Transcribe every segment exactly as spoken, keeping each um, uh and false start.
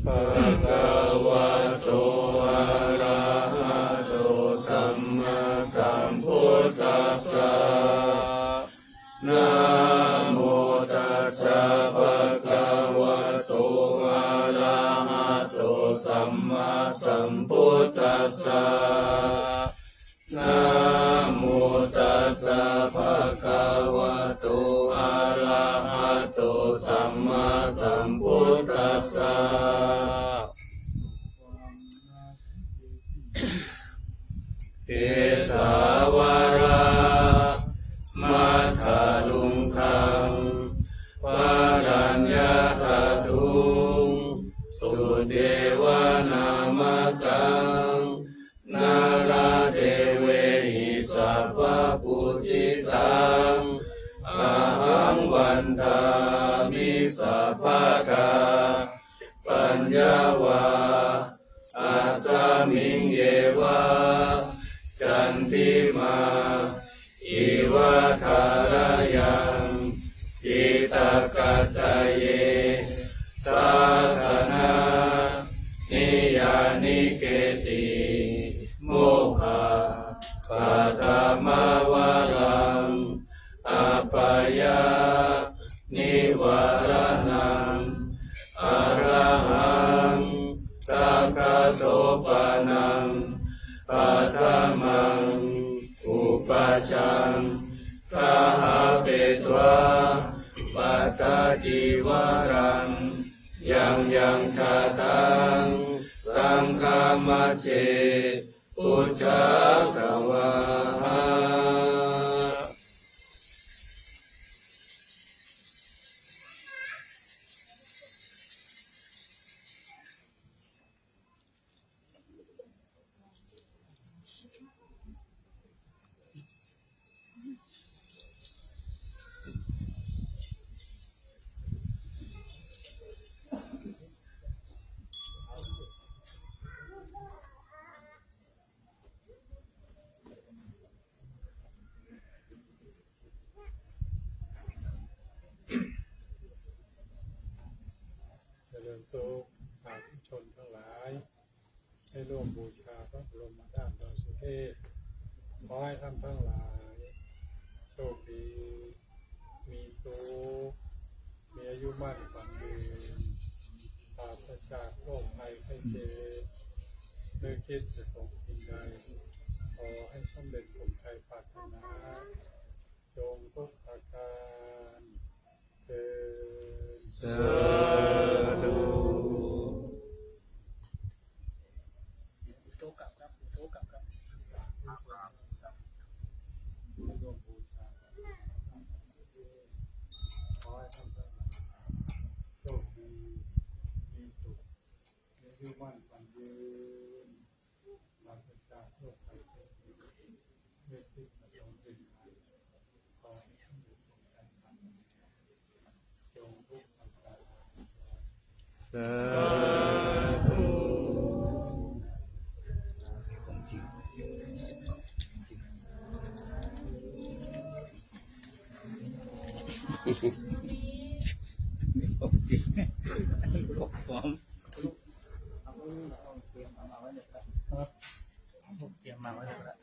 Bhagavato arahato sammāsambuddhassa. Namo tassa bhagavato arahato sammāsambuddhassa. Namo tassa bhagavato arahato sammāsambuddhassa. Kesāvanamādaluṅgaṃ varaññataṭṭhuṃ sudevanamāgaṃ nāḷādevehi sabbapūjitaṃ ahaṃ vandāmi sabbadā. Paññāvā asmiṃ yeva candimā iva tharayaṃ cittakattaye tassāya niyyānike'ti mokkhapaddamavaraṃ apāyanivāraṇaṃ arahaṃ saggasopaṇaṃ paṭhamaṃ upajjhāpetva pattacīvaraṃ yaṃ yaṃ jātaṃ saṅghamajjhe pūjāya svāhā. เจริญสุข สาธุชนทั้งหลาย ได้ร่วมบูชาพระบรมธาตุดอยสุเทพ ขอให้ท่านทั้งหลาย โชคดี มีสุข มีอายุมั่นขวัญยืน ปราศจากโรคภัยไข้เจ็บ นึกคิดประสงค์สิ่งใด ขอให้สำเร็จสมใจปรารถนา จงทุกประการเทอญ สาธุ ขอให้ท่านทั้งหลาย โชคดี มีสุข มีอายุมั่นขวัญยืน ปราศจากโรคภัยไข้เจ็บ นึกคิดประสงค์สิ่งใด ขอให้สำเร็จสมใจปรารถนา จงทุกประการ สาธุ เตรียมมาไว้เลยครับ เตรียมมาไว้เลยครับ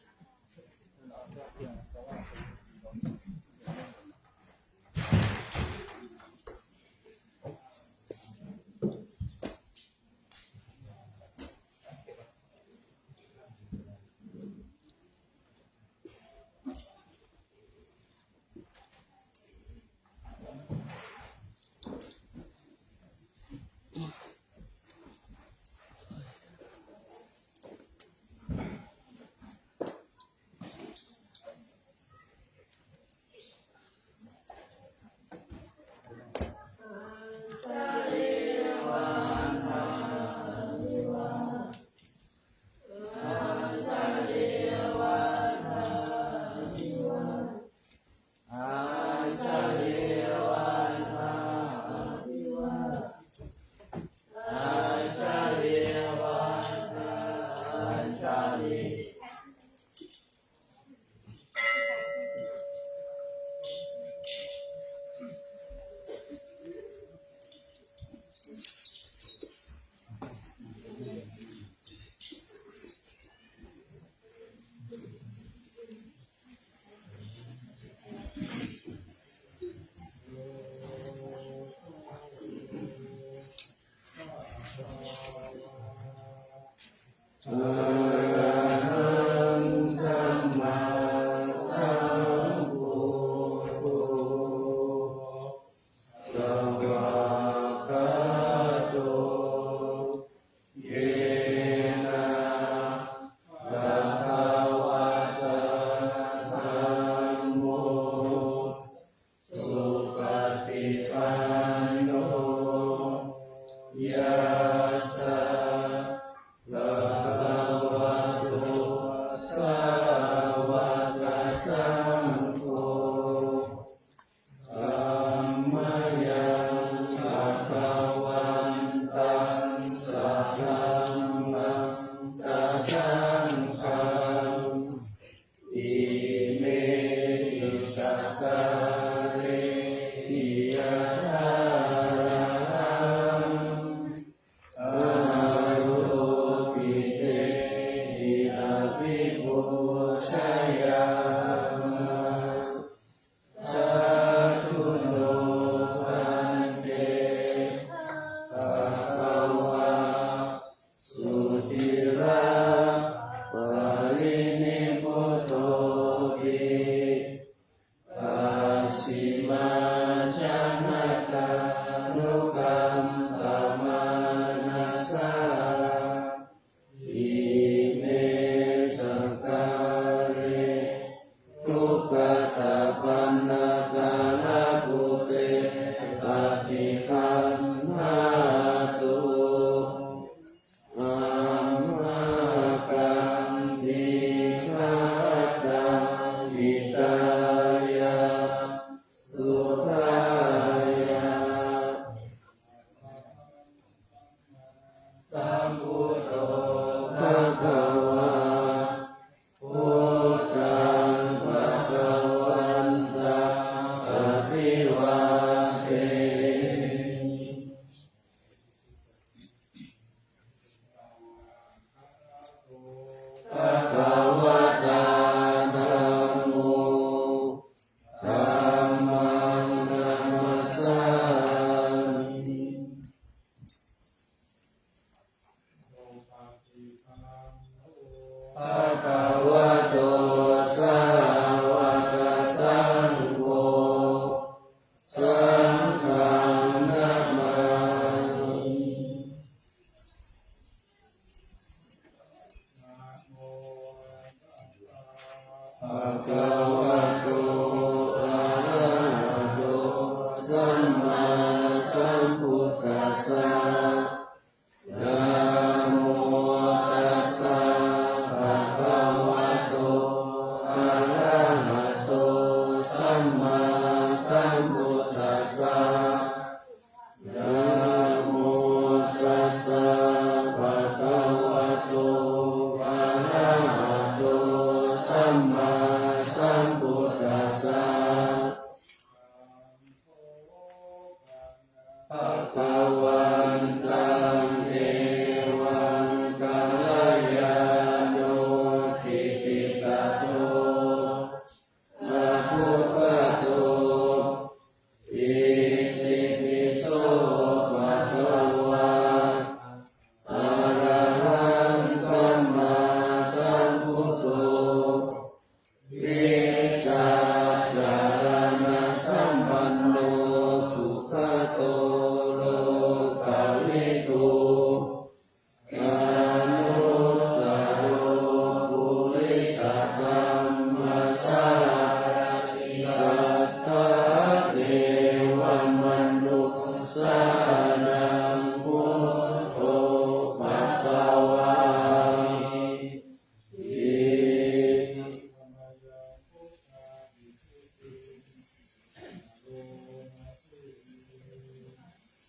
sammāsambuddhassa. Namo tassa bhagavato arahato sammāsambuddhassa. Namo tassa bhagavato arahato sammāsambuddhassa. Bhagavantaṃ evaṃ kalyāṇo kittisaddo labbhupato itipi so bhagavā arahaṃ sammāsambuddho vijjācaraṇasampanno sugato lokavidū anuttaro purisadammasārathi satthā devamanussānaṃ buddho bhagavāti.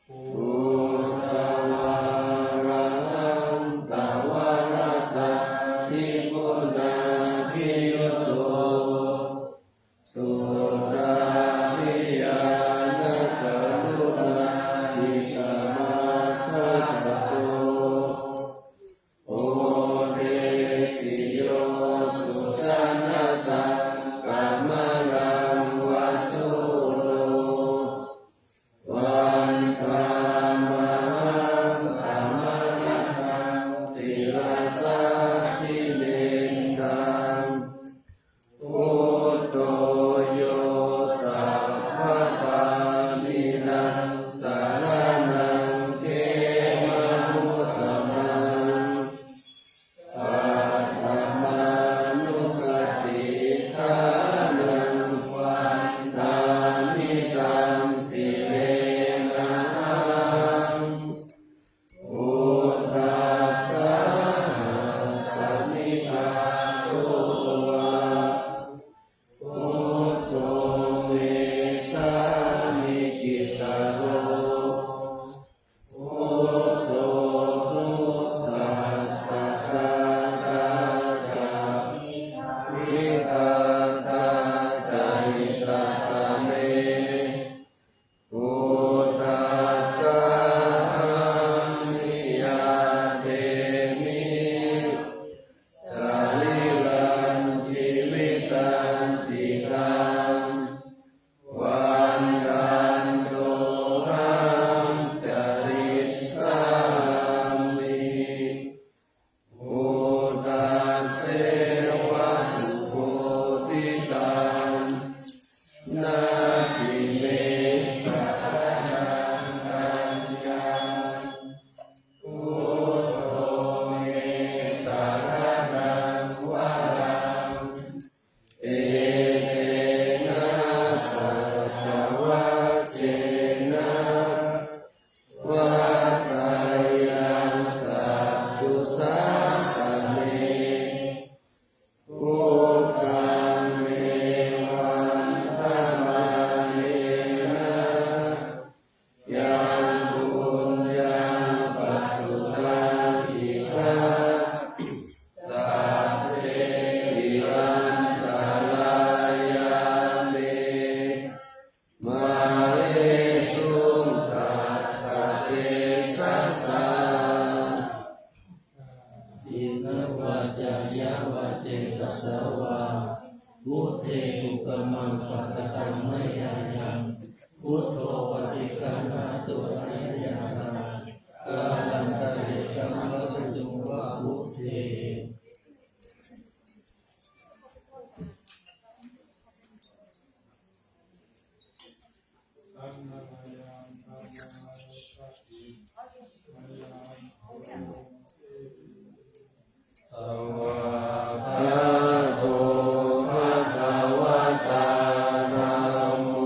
Buddhavārahantavaratādiguṇā bhiyutto suddhābhiñāṇakaruṇābhisamāgatatto bodhesi yo sujanataṃ kamalaṃva sūro vandāmahaṃ tamarataṃ sirasā jinendaṃ. Buddho yo sabbapāṇīnaṃ saraṇaṃ khemamuttamaṃ paṭhamānussatiṭṭhānaṃ vandāmi taṃ sirenahaṃ. Buddhassāhasmi dāso va buddho me sāmikissaro. Buddho buddhassa dārā ca vidhātā ca hitassa me. Buddhassāhaṃ niyyādemi sarīrañca jīvitañcidaṃ. Vandantohaṃ carissāmi buddhasseva subodhitaṃ. Natthi me saraṇaṃ aññaṃ, buddho me saraṇaṃ varaṃ. Etena saccavajjena vaḍḍheyyaṃ satthu sāsane. Buddhaṃ me vandamānena yaṃ puññaṃ pasutaṃ idha, sabbepi antarāyā me māhesuṃ tassa tejasā. Kayetvācāya va cetasā vā, buddhe kukammaṃ pakataṃ mayā yaṃ, buddho paṭiggaṇhatu accayantaṃ, kālantare saṃvarituṃ va buddhe. Svākkhāto bhagavatā dhammo,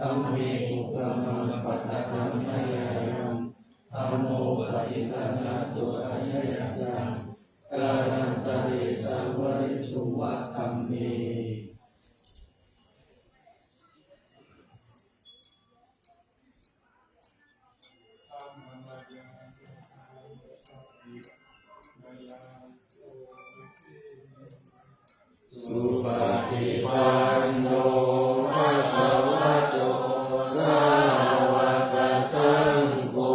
Dhamme kukammaṃ pakataṃ mayā yaṃ, dhammo paṭiggaṇhatu accayantaṃ, kālantare saṃvarituṃ va dhamme. Supaṭipanno bhagavato sāvakasaṅgho,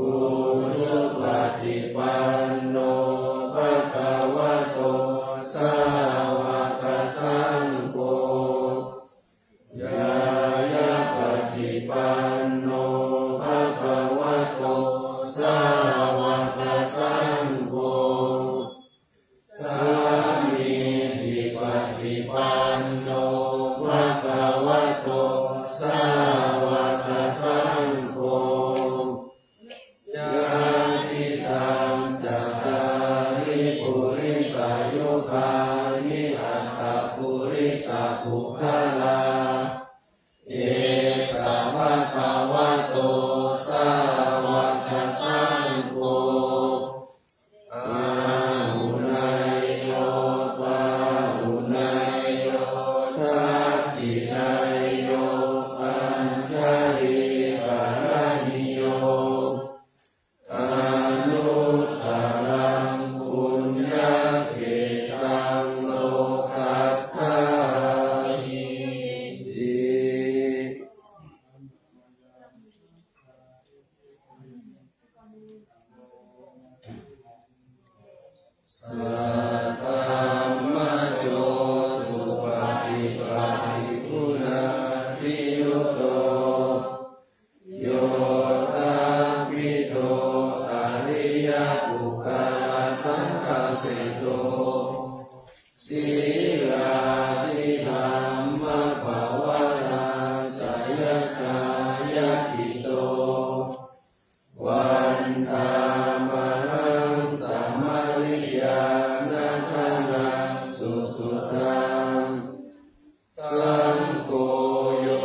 ujupaṭipanno bhagavato sāvakasaṅgho, ñāyapaṭipanno bhagavato sāvakasaṅgho, sāmīcipaṭipanno bhagavato sāvakasaṅgho, yadidaṃ cattāri purisayugāni aṭṭha purisapuggalā, esa bhagavato sāvakasaṅgho, āhuneyyo pāhuneyyo dakkhiṇeyyo añjalikaraṇīyo, anuttaraṃ puññakkhettaṃ lokassāti. Saddhammajo supaṭipattiguṇakkhimuto, yoṭṭhabbidho ariyapuggalasaṅghaseṭṭho, sīlādidhammapavarāsayakāyacitto, vandāmahaṃ tamariyāna gaṇaṃ susuddhaṃ. Saṅgho yo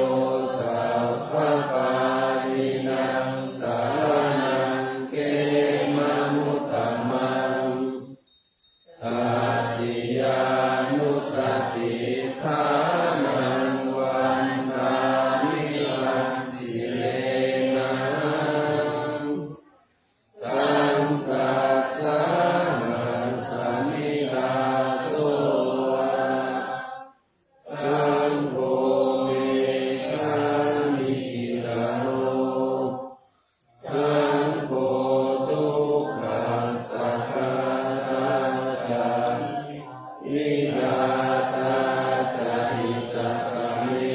sabbapāṇīnaṃ saraṇaṃ khemamuttamaṃ, tatiyānussatiṭṭhānaṃ vandāmi taṃ sirenahaṃ. Saṅghassāhasmi dāso va, saṅgho me sāmikissaro, saṅgho dukkhassa ghātā ca, vidhātā ca hitassa me.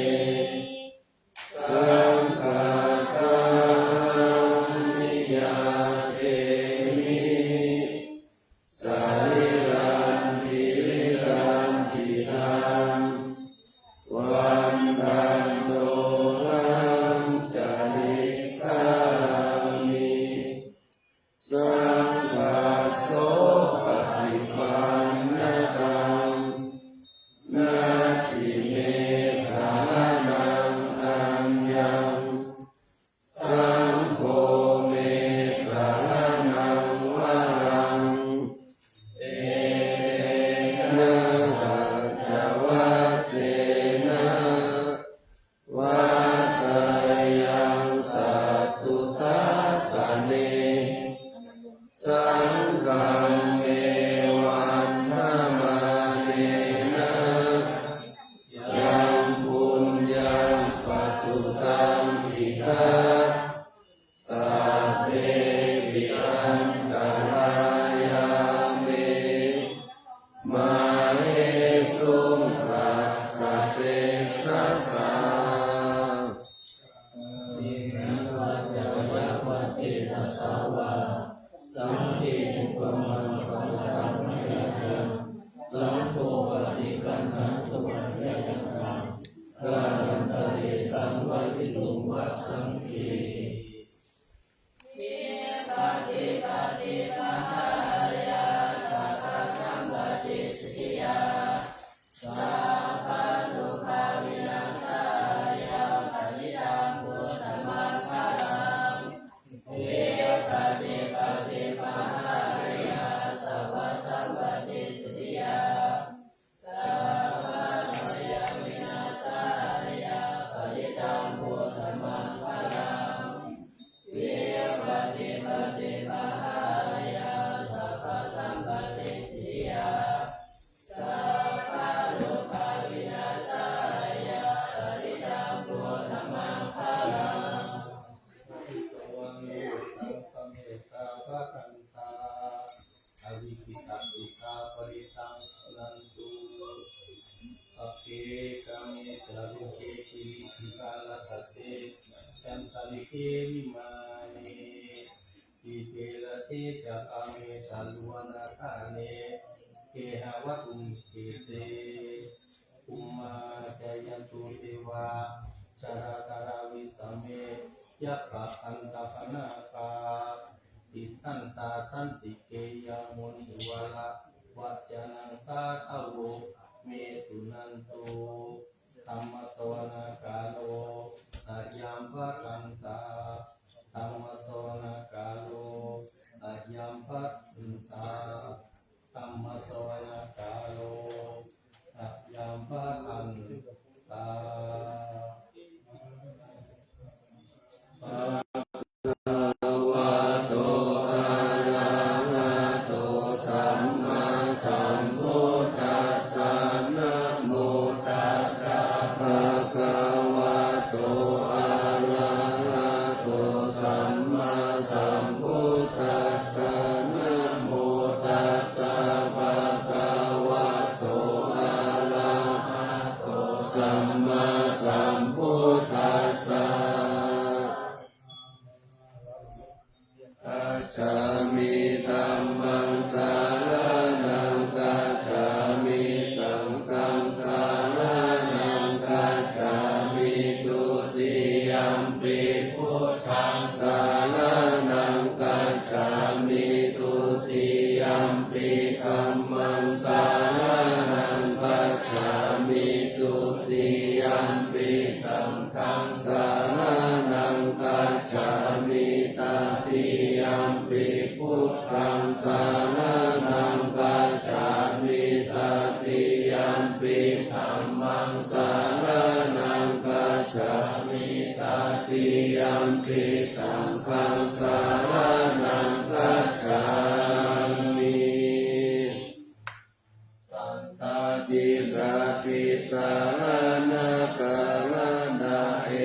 Saṅghassāhaṃ niyyādemi, sarīrañjīvitañcidaṃ, vandantohaṃ carissāmi. Saṅghassopaṭipannataṃ, natthi me saraṇaṃ aññaṃ, saṅgho me saraṇaṃ varaṃ, etena saccavajjena, vaḍḍheyyaṃ satthu sāsane. Saṅghaṃ me vandamānena, yaṃ puññaṃ pasutaṃ idha, sabbepi antarāyā me, māhesuṃ tassa tejasā. Kālena vācāya va cetasā vā, saṅghe kukammaṃ pakataṃ mayā yaṃ, saṅgho paṭiggaṇhatu accayantaṃ, kālantare saṃvarituṃ va saṅghe. Khippaṭipaṭibāhāya sabbasampattisiddhiyā, sabbarogavināsāya Viharati cantalikkhe vimāne, dīpe raṭṭhe ca gāme taruvanagahane gehavatthumhi khette, bhummā cāyantu devā jalathalavisame yakkhagandhabbanāgā, tiṭṭhantā santike yaṃ munivaravacanaṃ sādhavo me suṇantu. Dhammassavanakālo ayambhadantā. Dhammassavanakālo ayambhadantā. Dhammassavanakālo ayambhadantā. Bhagavato arahato sammāsambuddhassa. Namo tassa bhagavato arahato sammāsambuddhassa. Namo tassa bhagavato arahato sammāsambuddhassa. Gacchāmi. Dhammaṃ saraṇaṃ gacchāmi. Saṅghaṃ saraṇaṃ gacchāmi. Dutiyampi buddhaṃ saraṇaṃ gacchāmi. Dutiyampi dhammaṃ saraṇaṃ gacchāmi. Dutiyampi saṅghaṃ saraṇaṃ gacchāmi. Tatiyampi buddhaṃ saraṇaṃ gacchāmi. Tatiyampi dhammaṃ saraṇaṃ gacchāmi. Tatiyampi saṅghaṃ saraṇaṃ gacchāmi. Sattāgirātisaraṇakāraṇā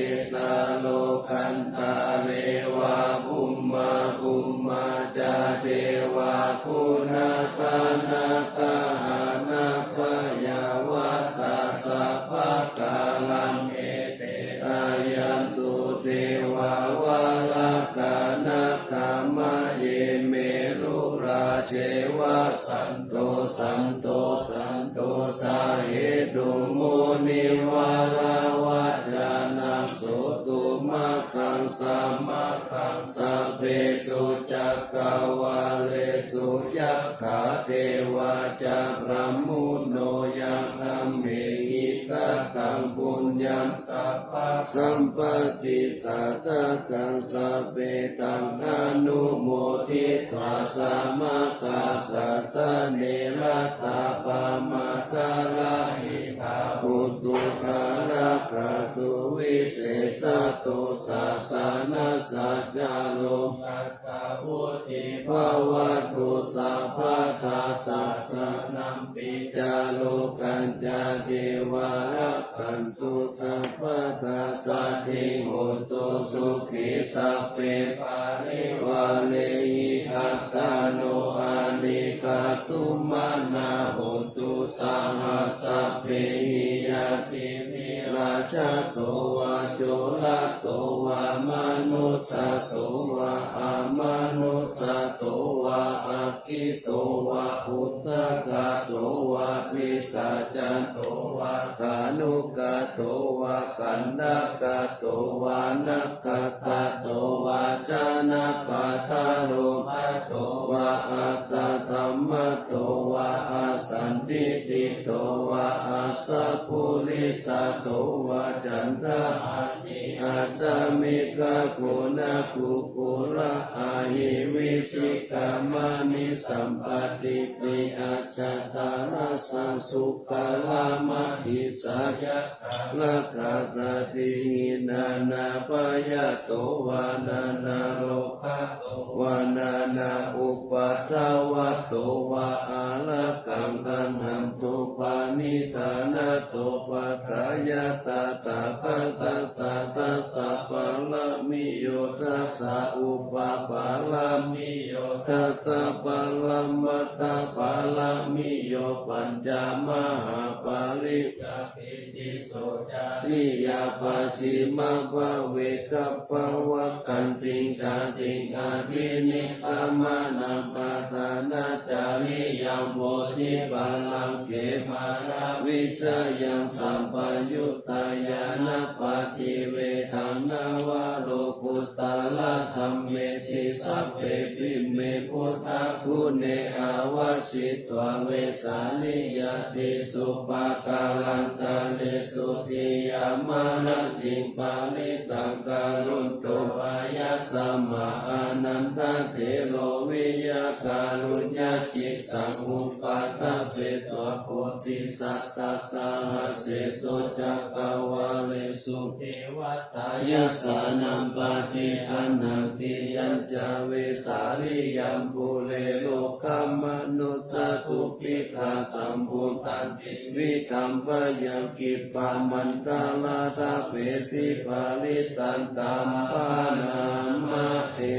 ettālokattare vā bhummā bhummā ca devā guṇagānagahanapaññavātā sabbakāraṃ ete āyantu devā valakānagahane merurājeva santo santo santosahetuṃ munivaravacanaṃ sotumaggaṃ samaggaṃ sabbesu cakkavāḷesu yakkhā devā ca brahmuno yaṃ amhehi kataṃ puññaṃ sabbasampattisādhakaṃ sabbe taṃ anumoditvā samaggāsasane ratā pamādarahitā hotu arahantu visesato sāsanassa carokassa vuḍḍhī bhavatu sabbadā. Sāsanampi carokañca devā rakkhantu sabbadā saddhiṃ hotu sukhī sabbe parivārehi attano anīghāsumanā hontu saha sabbehi ñātibhi. Rājato vā corato vā manussato vā amanussato vā aggito vā udakato vā pisācato vā khāṇukato vā kaṇṭakato vā nakkhattato vā janapadarogato vā asaddhammato vā asandiṭṭhito vā asappurisato vā caṇḍahatthiassamigagoṇakukkuraahivicchikamaṇisappadīpiacchataracchasūkaramahisayakkha rakkhasadīhi nānābhayato vā nānārogato vā nānāupaddavato vā ārakkhaṃ gaṇhantu paṇidhānato. Patthāya tathāgatassa dasa pāramiyo dasa upapāramiyo dasa paramatthapāramiyo pañca mahāpariccāge tisso ca Niyā pacchimabhave gabbhāvakkantiṃ jātiṃ abhinikkhamanaṃ padhānacariyaṃ bodhipallaṅke māravijayaṃ sabbaññutañāṇappaṭivedhaṃ navalokuttaradhammeti sabbepime buddhaguṇe āvajjitvā vesāliyā tīsu pākārantaresu tiyāmarattiṃ parittaṃ karonto āyasmā Ānandatthero viya kāruññacittaṃ upaṭṭhapetvā koṭisatasahassesu cakkavāḷesu devatā yassāṇaṃ paṭiggaṇhanti yañca vesāliyaṃ pure rogāmanussadubbhikkhasambhūtantividhaṃ bhayaṃ khippamantaradhāpesi parittaṃ taṃ paṇāma he.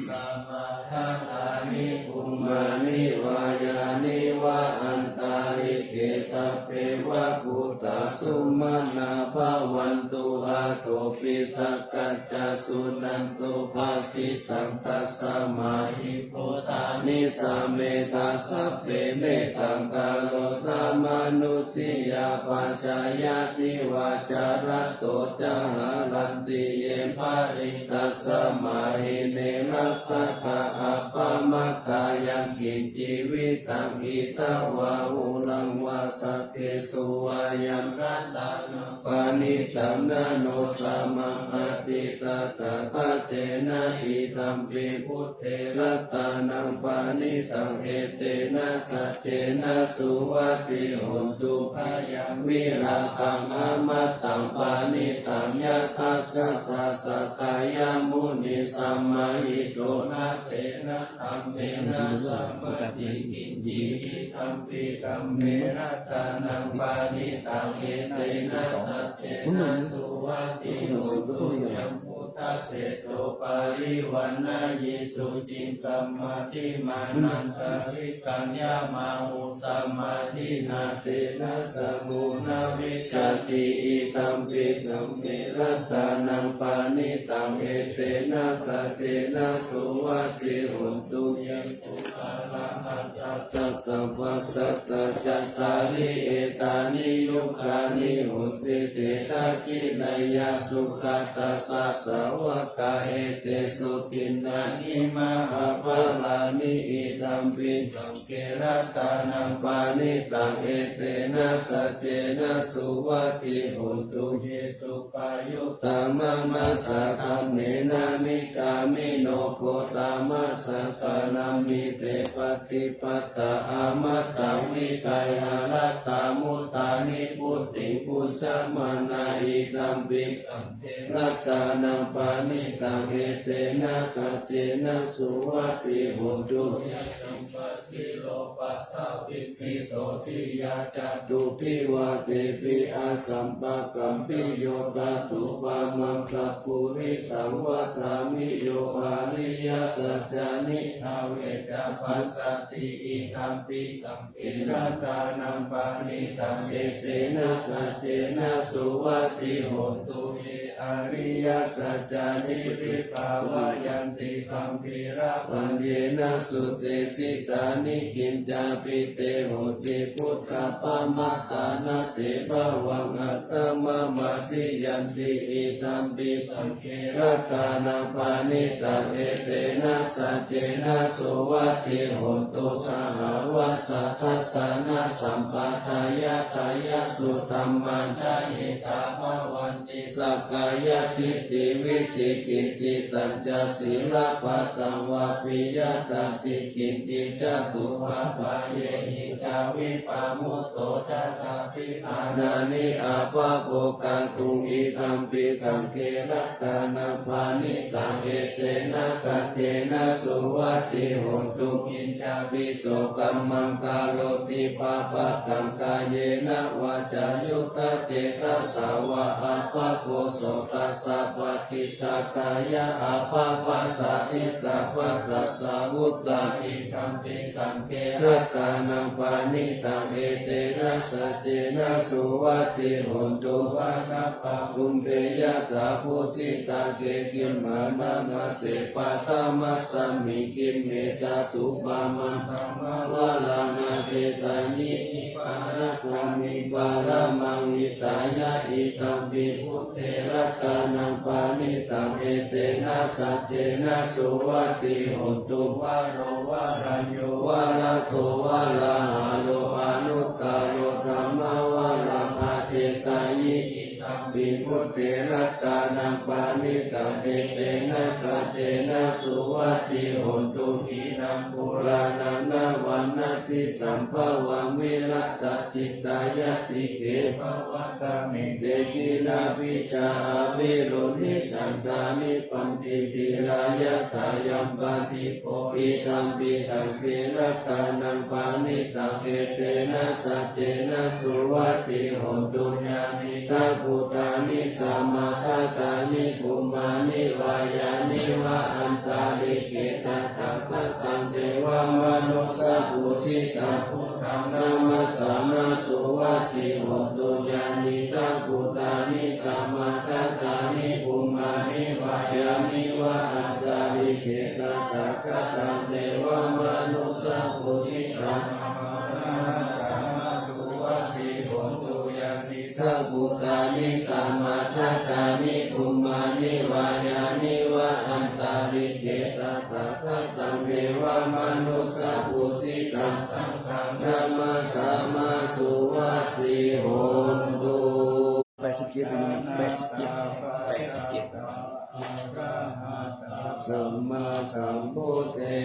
Sabbaṭṭhānāni bhummāni vā yāni va antalikkhe sabbeva bhūtā sumanā bhavantu athopi sakkacca suṇantu bhāsitaṃ. Tasmā hi bhūtā nisāmetha sabbe mettaṃ karotha mānusiyā pajāya divā ca ratto ca haranti ye baliṃ. Tasmā hi ne rakkhatha appamattā yaṃ kiñci vittaṃ idha vā huraṃ vā saggesu vā yaṃ ratanaṃ paṇītaṃ na no samaṃ atthi tathāgatena idampi buddhe ratanaṃ paṇītaṃ etena saccena suvatthi hotu. Khayaṃ virāgaṃ amataṃ paṇītaṃ yadajjhagā sakyamunī samāhito na tena dhammena samatthi kiñci idampi dhamme ratanaṃ paṇītaṃ etena saccena suvatthi hotu. Yaṃ buddhaseṭṭho parivaṇṇayī suciṃ samādhimānantarikaññamāhu samādhinā tena samo na vijjati idampi dhamme ratanaṃ paṇītaṃ etena saccena suvatthi hotu. Yaṃ arahattā sattapasattā cattāri etāni yugāni honti te dakkhiṇeyyā sugatassa sāvakā etesu dinnāni mahapphalāni idampi saṅghe ratanaṃ paṇītaṃ etena saccena suvatthi hotu. Ye suppayuttā mama sādhanena nikkāmino gotamasāsanamhi te pattipattā amataṃ vigayha laddhā mudhā nibbutiṃ bhuñjamānā idampi saṅghe ratanaṃ paṇītaṃ etena saccena suvatthi hotu. Yasaṃ sīlo paṭhaviṃ sito siyā catubbhi vātebhi asampakampiyo tathūpamaṃ sappurisaṃ vadāmi yo ariyasaccāni āvecca passati idampi saṅghe ratanaṃ paṇītaṃ etena saccena suvatthi hotu. Ye ariyasaccāni vibhāvayanti gambhīrapaññena sudesitāni kiñcāpi te honti bhusappamattā na te bhavaṃ aṭṭhamamādiyanti idampi saṅghe ratanaṃ paṇītaṃ etena saccena suvatthi hotu. Sahāvassa dassanasampadāya tayassu dhammā jahitā bhavan ti sakkāyadiṭṭhi vicikicchitañca sīlabbataṃ vāpi yadatthi kiñci catuppaññāyehi ca vippamutto cāgacchikā nāni abbhavo kātuṃ idampi saṅghe ratanaṃ paṇītaṃ etena saccena suvatthi hotu. Kiñcāpi so kammaṃ karoti pāpakaṃ kāyena vācāyuda cetasā vā abbhavo so tassa pati Sakkāya ābhabba ta diṭṭha pa ta sa vuttā. Idampi saṅghe ratanaṃ paṇītaṃ etena saccena suvatthi hotu. Vana pā bhunte yathā phussitagge gimhānamāse paṭhamasmiṃ gimhe catupamantaṃ mahavalānaṃ desayi. Nibbānagāmiṃ paramaṃ hitāya idampi buddhe ratanaṃ paṇītaṃ etena saccena suvatthi hotu. Varo varaññū varado varāharo anuttaro dhammavaraṃ adesayi. Idampi buddhe ratanaṃ paṇītaṃ etena saccena suvatthi hotu. Khīṇaṃ purāṇaṃ navaṃ natthi sambhavaṃ virattacittāyatike bhavasmiṃ te khīṇabījā avirūḷhichandā nibbanti dhīrā yathāyampadīpo. Idampi saṅghe ratanaṃ paṇītaṃ etena saccena suvatthi hotu. Yānīdha bhūtāni samāgatāni bhummāni vā yāni va antalikkhe tathāgataṃ devamanussapūjitaṃ buddhaṃ namassāma suvatthi hotu. Yānīdha bhūtāni samāgatāni bhummāni vā yāni va antalikkhe tathāgataṃ devamanussapūjitaṃ bhūtāni samāgatāni bhummāni vā yāni va antalikkhe tathāgataṃ devamanussapūjitaṃ saṅghaṃ namassāma suvatthi hotu. แปดสิบเจ็ด อยู่นี่ แปดสิบเจ็ด แปดสิบเจ็ด sammāsambuddhe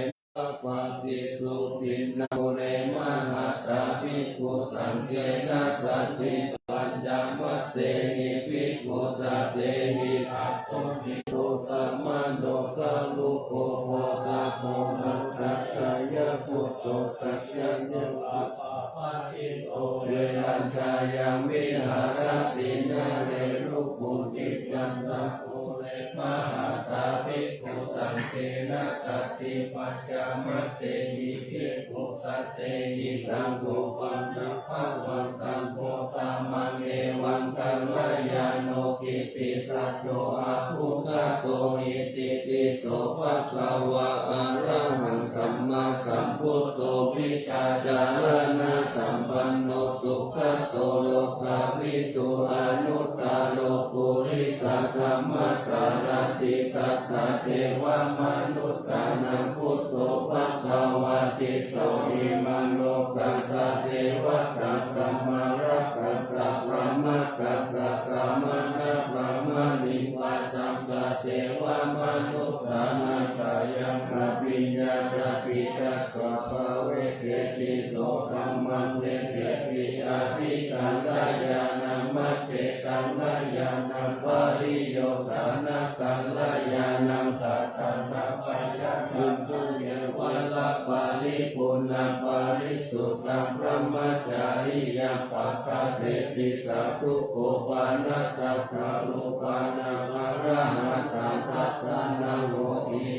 paṭisubhidhā pure mahatā bhikkhusaṅghena saddhiṃ pañcamattehi bhikkhusatehi daso bhikkhu samādo garuko bodhato sakkatāya buddho sakyāya pabbajito virajayaṃ viharati nāgeru muktipatthapure mahatā bhikkhusaṅghena saddhiṃ pañcamattehi bhikkhusatehi taṃ kho pana bhagavantaṃ godāmaṃ evaṃ kalyāṇo kittisaddo abbhuggato itipi so bhagavā arahaṃ sammāsambuddho vijjācaraṇasampanno sugato lokavidū anuttaro purisadammasārathi satthā devamanus sānaṃ buddho bhagavāti. So imaṃ lokassa devatassa mārakkassa brahmakkassa samaṇabrāhmaṇiṃ vā saṃ sa devamanussānaṃ jayaṃ abhiññācakkhitattva pavedeti. So dhammaṃ deseti ādikallayaṇaṃ majjhe kallayaṇaṃ pariyosānakallayaṇaṃ sattantaṃ sayaṃ taṃ suye varaṃ paripuṇṇaṃ parisuddhaṃ brahmacariyaṃ pakaseti. Sādhu kho pana tattha rūpānaṃ arahantaṃ dassanaṃ hoti.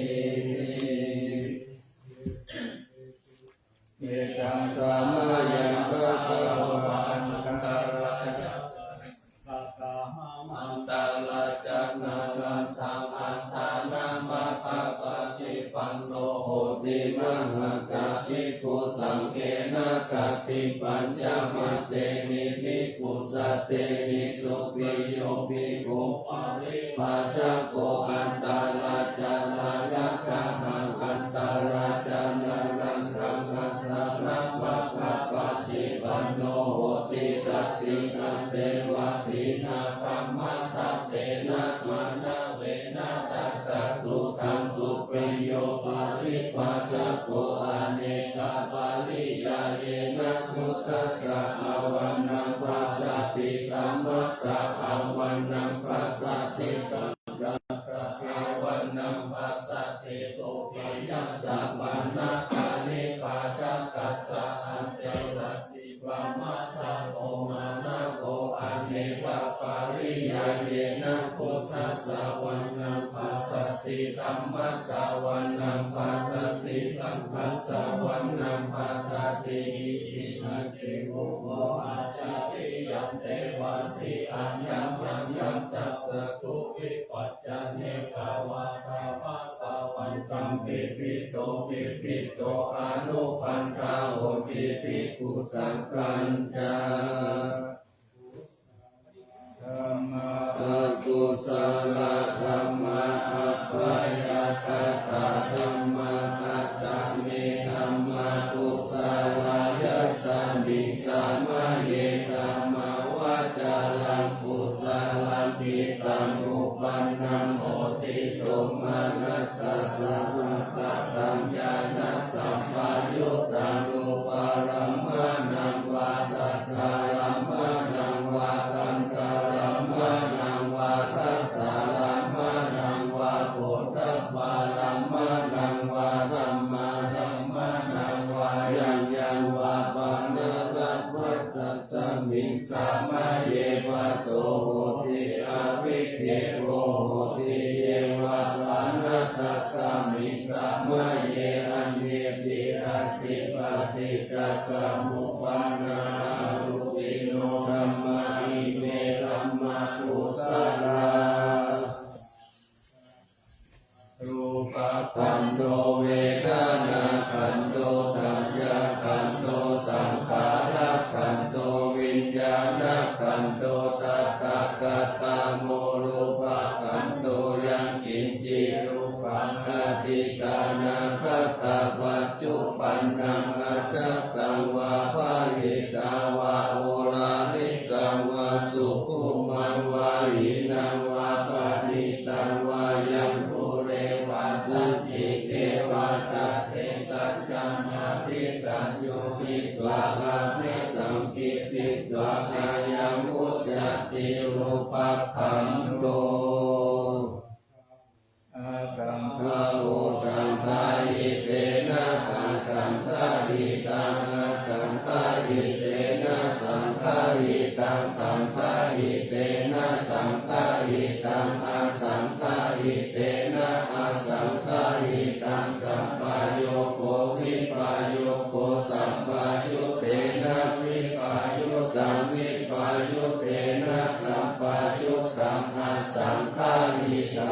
Ekaṃ samayaṃ bhagavā antarāyapajjhattā mahappalakkhaṇamantaṃ attānaṃ paṭipanno hoti mahantā bhikkhusaṅghena saddhiṃ pañcamattehi bhikkhusatehi. Suppiyo bhikkhu paribhājako antarāja rājagahā antarājanārakkhaṃ attānaṃ paṭipanno hoti saddhiṃ antevāsinā dhammaṭṭhena manavena. Tattha suddhaṃ suppiyo paribhājako anekapariyyāyena buddhassa āvanaṃ passati dhammassa āvanaṃ passati saṅghassa āvanaṃ passati. Suppiya sabbana paribhājakassa antevāsi pamādato mānavo anekapariyāyena buddhassa āvanaṃ dhammassavanaṃ passati, saṅghassavanaṃ passati, iti ācikkhummo ācariyanti vāsi, aññamaññaṃ cakkhuṃ vipaccanekavādābhātavantaṃ, nibbindovibbindohi anupadā hoti, bhikkhusaṅghañca. Dhammā, akusalā dhammā, abyākatā dhammā, katame dhammā kusalā? Yasmiṃ samaye dhammavācaraṃ kusalaṃ cittaṃ uppannaṃ hoti, somanassasamathātaṃ ñāṇasampayuttaṃ rūpārammaṇaṃ vā saddārammaṇaṃ vā gandhārammaṇaṃ vā rasārammaṇaṃ vā phoṭṭhabbārammaṇaṃ vā dhammārammaṇaṃ vā yaṃ yaṃ vā panārabbha, tasmiṃ samaye phasso hoti, avikkhepo hoti. Ye vā pana tasmiṃ samaye aññepi atthi paṭiccasamuppannā arūpino dhammā, ime dhammā kusalā. Rūpakkhandho, vedanākkhandho, saññākkhandho, saṅkhārakkhandho, viññāṇakkhandho. Tathāgatā mo rūpakkhandho, yaṅkiñci rūpaṃ atītānāgatapaccuppannaṃ ajjhattaṃ vā bahiddhā vā oḷārikaṃ vā sukhumaṃ vā hīnaṃ vā paṇītaṃ vā yaṃ dūre vā santike vā, tatthe taññāṇaṃ abhisaññūhitvā abhisaṅkhipitvā ayaṃ vuccati rūpakkhandho. Aggappatto saṅgahitena asaṅgahitaṃ, asaṅgahitena saṅgahitaṃ, saṅgahitena saṅgahitaṃ, asaṅgahitena asaṅgahitaṃ, sampayogo vippayogo, sampayuttena vippayuttaṃ, vippayuttena sampayuttaṃ, asaṅgahitaṃ.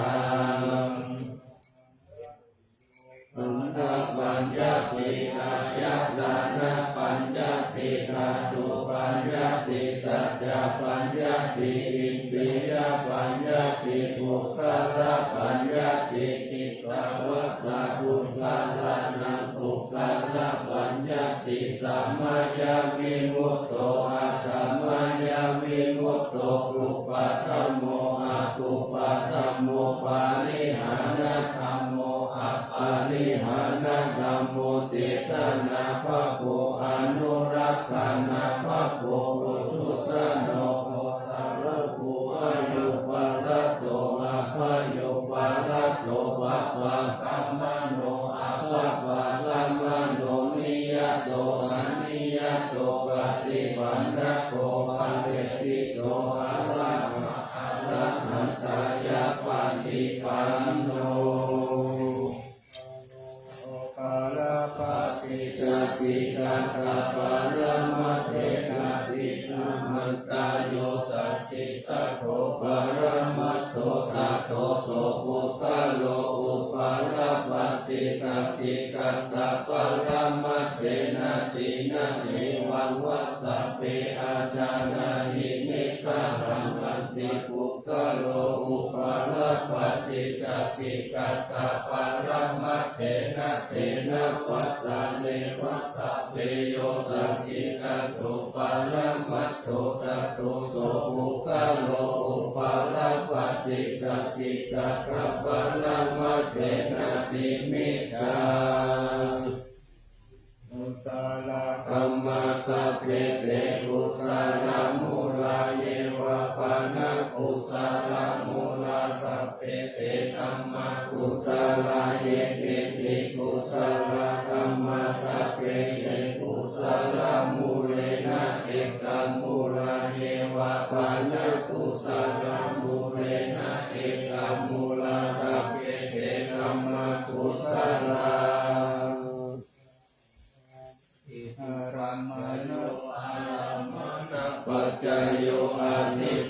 Khandhapaññatti, āyatanapaññatti, dhātupaññatti, saccapaññatti, indriyapaññatti, puggalapaññatti, kittāvatā puggalānaṃ puggalapaññatti, samayavimutto, asamayavimutto, kuppadhammo, akuppadhammo, parihānadhammo, aparihānadhammo, cetanābhabbo, anurakkhanābhabbo, puthujjano, gotrabhū, abyāparato, abhayapparato, pāpaggammano, apāpaggammano, niyato, aniyato, paṭipannako, phaleṭṭhito, arahā, arahattāya paṭipanno. Upalabbhati saccikaṭṭhaparamatthenāti. Iddhimantā. Yo sacchikaṭṭho paramattho, tato so puggalo upalabbhati saccikaṭṭhaparamatthenāti. Na hevaṃ vattabbe. Ajānāhi niggahaṃ. Hañci puggalo upalabbhati saccikaṭṭhaparamatthenāti, tena vattaneva tabbe. Yo saccikaṭṭho paramattho, tato so puggalo upalabbhati saccikaṭṭhaparamatthenāti micchā. Kusalā dhammā sabbe te kusalamūlā. Ye vā pana kusalamūlā, sabbe te dhammā kusalā. Ye keci kusalā dhammā, sabbe te kusalamūlena ekamūlā. Ye vā pana kusalamūlena ekamūlā, sabbe te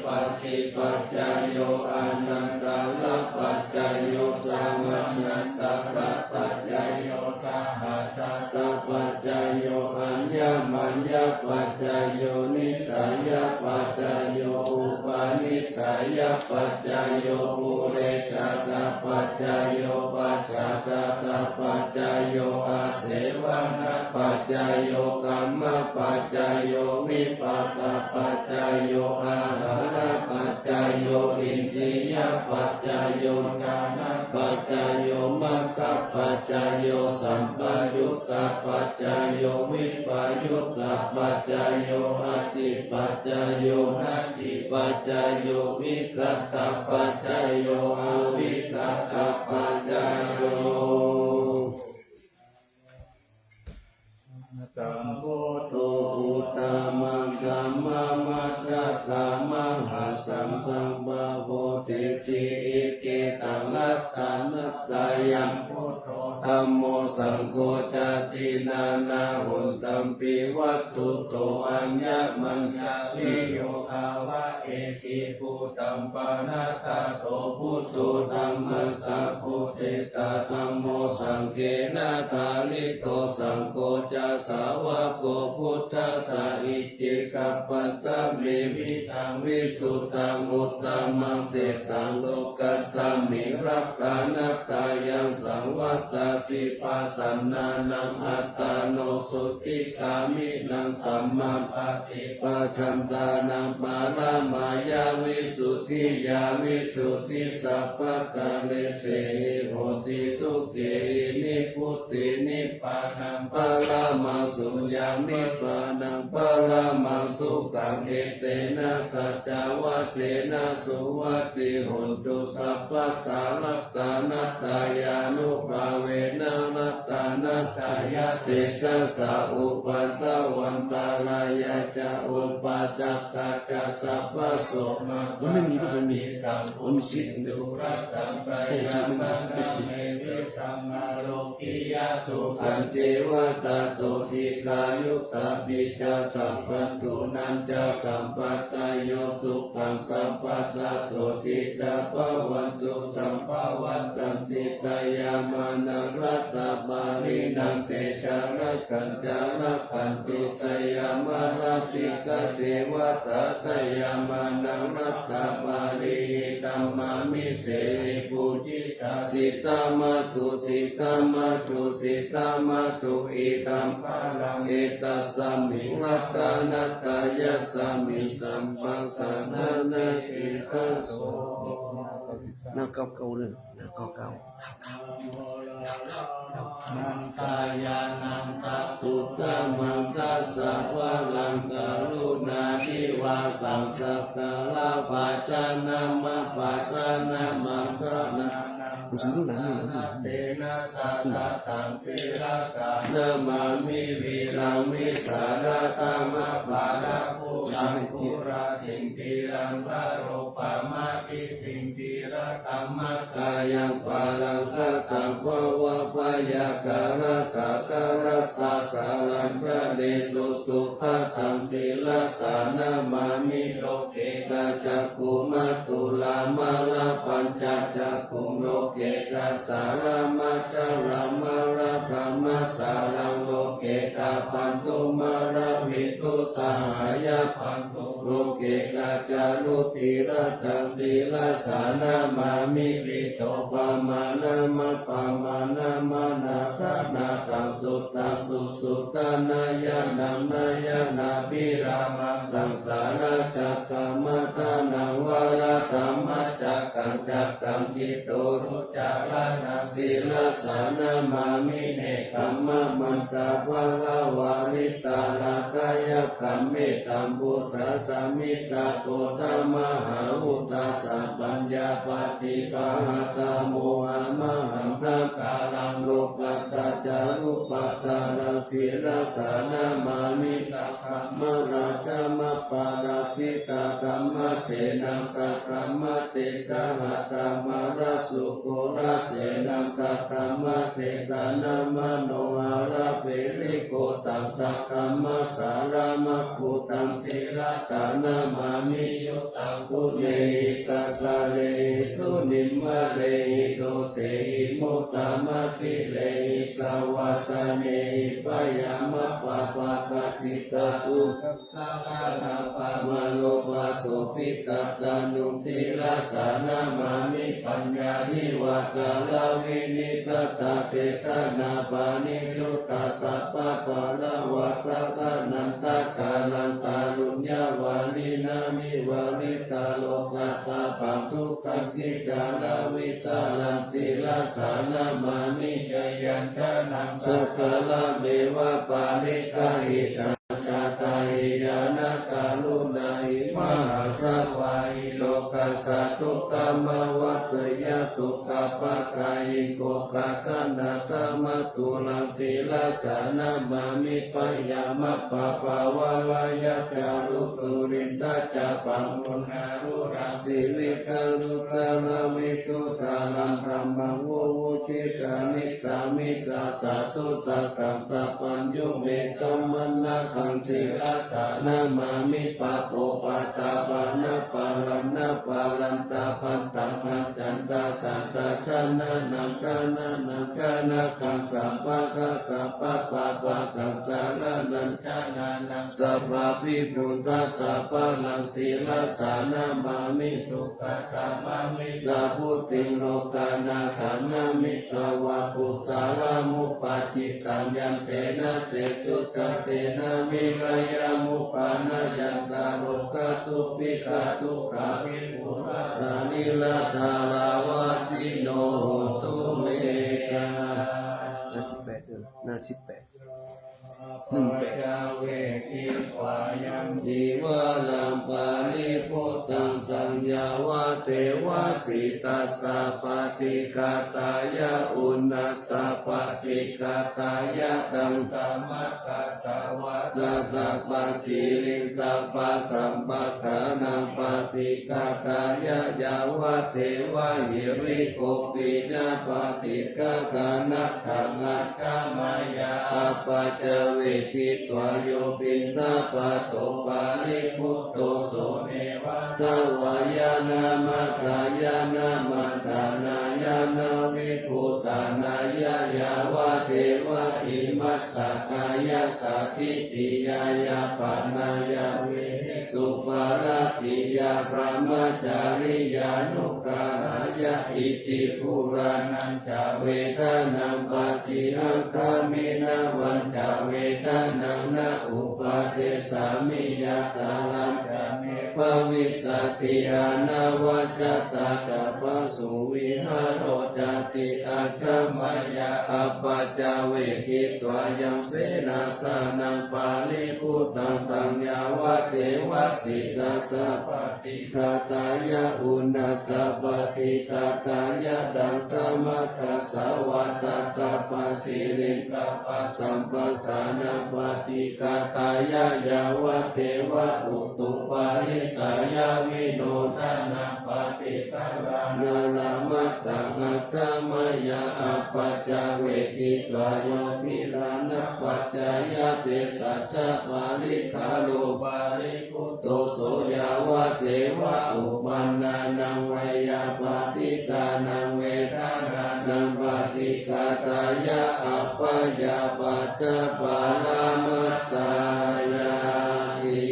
paṭipaccayo, anantarapaccayo, samanantarapaccayo, sahajātapaccayo, aññamaññapaccayo, nissayapaccayo, upanissayapaccayo, purejātapaccayo, pacchājātapaccayo, āsevanapaccayo, kammapaccayo, vipākapaccayo, āhārapaccayo, indriyapaccayo, jhānapaccayo, maggapaccayo, sampayuttapaccayo, vippayuttapaccayo, atthipaccayo, natthipaccayo, vigatapaccayo, avigatapaccayo. Saṅgho uttamaṃ dhammam majjhakkā mahāsaṅghaṃ pavattiti. Icchitaṃ ratanattayaṃ buddho dhammo saṅgho ca. Tiṇṇannā hontampi vatthuto, aññamaññā viyogā va etthibhūtaṃ. Pahātattho buddho dhammassapotitā, dhammo saṅghena dhārito, saṅgho ca sāvako buddhassa. Icchikappattham evidaṃ visuddhaṃ uttamaṃ tetaṃ lokasmiṃ ratanattayaṃ saṃvattati. Pasannānaṃ attāno sukhitāmīnaṃ sammāpaṭi pañsantānaṃ paramāya visuddhiyā visuddhisappakāretehi hoti. Dukkhena nibbuti nibbānaṃ paramaṃ suyaṃ nibbānaṃ paramaṃ sukhaṃ. Etena saccavajjena suvatthi hotu sabbadā. Ratanattayānubhāvena ratanattayatejasā upaddavantārāya ca upajjhāyā ca sabbaso มันไม่มีรูป ไม่มี มันมีชื่อ มันไม่มี แต่ชื่อ มันไม่มี Sukhañceva tato dīghāyutāpi ca sabbantu. Nañca sampadayo sukhaṃ sampadā sotthī ca bhavantu sampavattanti. Jayamānā ratapālinaṃ te ca rakkhā ca rakkhantu. Jayamāratikā devatā jayamānā ratapālī. Idamāmi seyyathīdaṃ. Siddhamātu siddhamātu siddhamātu. Idam balaṃ etasmiṃ ratanattayasmiṃ sampajānāti. Aso. หน้าเก้าเก้าเลย หน้าเก้าเก้า เก้าเก้า เก้าเก้า Māntaṃ sakuttamaṃ dasapālaṃ karuṇābhivāsaṃ sakkārabhajanaṃ abhajanaṃ maṅgalānaṃ หนังสือรุ่นไหน รุ่นไหน รุ่นไหน Tena sādaraṃ sirasā namāmi vīraṃ vīsālaṃ dhammaparakūṭaṃ pūrasiṃ dhīraṃ taropamāditvā dhīradhammacāriyā paraṃ gataṃ bhavabhayakarasakāraṃ janesu sugataṃ sirasā namāmi. Lokekā cakkhumā thulā mālā pañcacakkhuṃ lokekā sārā mācārā mālā dhammasāraṃ lokekā bandhū mālā vidū sahāyā bandhū lokekā ca rucirataṃ sirasā namāmi. Pītopamāṇaṃ appamāṇaṃ anādhānatthaṃ suttaṃ susuddhānāyanaṃ nāyanābhirāmaṃ saṃsāracakkaṃ modanaṃ varadhammacakkaṃ cakkaṃ cittavīsaruccharaṇaṃ sirasā namāmi. Nekkhammamantāpharavarittārakkhayakkhaṃ mettambusasamiddhaṃ ghoramahauddhasapaññāpadīpahatthaṃ mohamahaṃ dakkhāraṃ lokuttarañca rūpattaraṃ sirasā namāmi. Sakkam marājamaparājitaṃ dhammasenaṃ sakkamatisahatthaṃ mārasenaṃ sakkamatesaṃ manoharagiriṃ ghosaṃ sakkamasa Sālamaggutaṃ sirasā namāmi, yuttaṃ guṇehi sakkārehi, sunimmalehi dosehi, muddhamatthirehi savāsanehi, byāmappamāpattidātu Saṅkhaṇapamānopasupitattanu sirasā namāmi, paññāhi vākāravinipattasesana, paṇītuta sabbabharavakkanantakaraṃ, kāruññavaṇṇinaṃ vivaritarogatāpaṃ, dukkhaṅkhi- charavisāraṃ sirasā namāmi, jayantānaṃ sāgaraṃ eva pariggahitāṃ, sātāhi ñāṇakaruṇāhi mahāsāvāhi, lokassa dukkhamavatteyya, sukhapadayiṃ oghatiṇṇamanāmaturaṃ sirasā namāmi, byāmappamāparayañcālu surindachabbaṃ, brūhaṇarū- sīvīsaruciraṃ visussaraṃ, dhammaṃ vivucciṃ anikkhāmiṃ, tassādhu sāsaṃ sabbañño me, dhammarakkhaṃ sirasā namāmi, pāpūpaṭṭhapāṇābhayaṃ na parantaṃ, bhaddamacchanda satta janānaṃ, janānañca nāthaṃ, sabbattha sabbapāpaggaṃ, saraṇaṃ janānaṃ sabbabhi buddhassa, balaṃ sirasā namāmi, supaṭṭhānaṃ vidhābhūtiṃ, lokānaṃ dānamattvā, kusalamupajittaṃ, yantena tejasā, tena virayamupayanti, rogā dubhikkhā dukkhā vipūlassa, nirantā vāsino hontu me. หน้าสิบแปด เออ หน้าสิบแปด หนึ่งแปด Cīvaraṃ paribhuttaṃ taṃ yāvadeva sītassa paṭighātāya, uṇhassa paṭighātāya, daṃsamakasavātātapasiriṃ, sabbasampattūnaṃ paṭighātāya, yāvadeva hirikopinapaṭighātanatthaṃ, ajja- mayā apaccavekkhitvā, yo piṇḍapāto paribhutto, so neva davāya na madāya na maṇḍanāya na vibhūsanāya, yāvadeva imassa kāyassa ṭhitiyā yāpanāya vihesu, paratiyā brahmacariyānuggahāya. Iti purāṇañca vedanaṃ paṭihaṅkhāmi, navañca vedanaṃ na uppādessāmi, yātrā ca me bhavissati anavajjatā ca phāsuvihāro cāti. Ajja mayā apaccavekkhitvā yaṃ senāsanaṃ paribhuttaṃ taṃ yāvadeva sītassa paṭighātāya, uṇhassa paṭighātāya, daṃsamakasavātātapasiriṃ, sabbasampattūnaṃ paṭighātāya, yāvadeva utuparissayavinodanaṃ paṭisallānārāmatthaṃ. Ajja mayā apaccavekkhitvā yo gilānapaccayabhesajjaparikkhāro paribhutto, so yāvadeva uppannānaṃ veyyābādhikānaṃ vedanānaṃ paṭighātāya, abyāpajjhaparamatāyāti.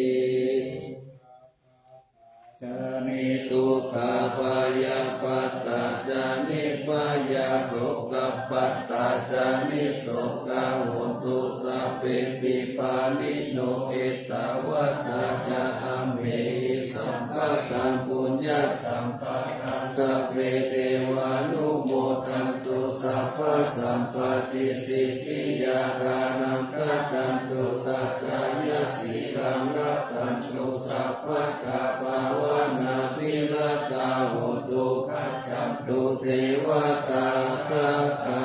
Ca niddukkhā bhayappattā ca nibbhayā, sokappattā ca nissokā hontu sabbepi pāṇino. Ettāvatā ca amhehi sambhataṃ puññasampadaṃ sabbe devānumodantu sabbasampattisiddhiyā. Dānaṃ dadantu saddhāya sīlaṃ rakkhantu sabbadā bhāvanābhiratā hontu gacchantu devatāgatā.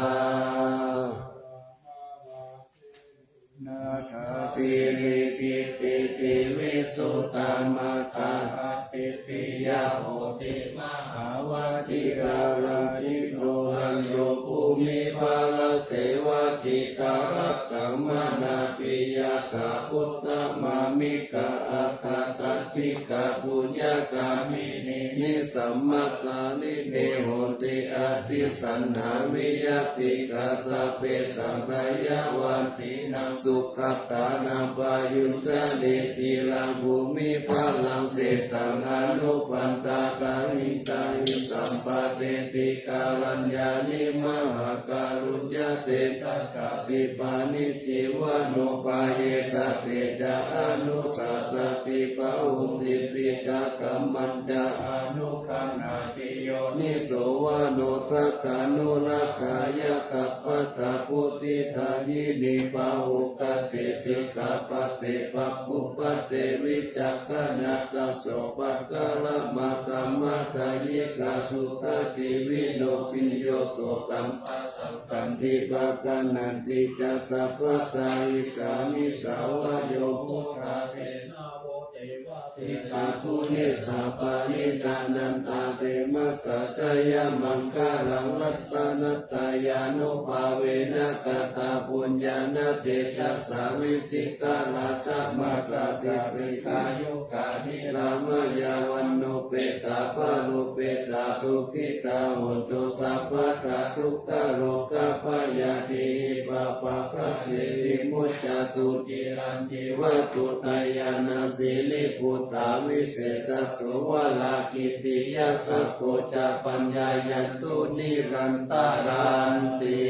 Nāthā sirikittiti visuddhā mātā āditteyya hotimahavasīlā, rājino rājo bhūmibhārasevā khīṭṭharattaṃ Manāpiyassa uttama mika akasatthika puññakāminī ni sammakārinī honti atthi saṇhā viyatika sabbe saddhāya vāsinaṃ sugatānaṃ payuñjanī ciraṃ bhūmi balaṃ seṭṭhaṃ anupantāgaṃ hitāhi sampāteti kāraññāni mahākāruññatejasā sipāni jīvanupāyesa te ca anussasati bahuṃ jīvikaṃ kammañca anukammati yoniso manodakkhanurakkhāya sabbattha bodhidāyīni pahukati sikkhāpade pakkupade vicakkhaṇatha sopakaramakkhamatā yikā sukhajīvino piññoso taṃ pasaṃsanti pagaṇhanti ca sabbadā. Issā nisā va yo buddhā te navo devā setā guṇesappā ni jānantā te massa jayamaṅgalaṃ. Ratanattayānubhāvena katapuññāna tejasā vijitā rājamātā ca dīghāyukā nirāmayā vaṇṇupetā balupetā sukhitā hontu sabbadā. Dukkharogabhayā dīhi pāpā bhāseti muccantu ciraṃ jīvantu dāyādā sīlī bhūtā visesato varā kitiyā sakko ca paññāyantu nirantaranti.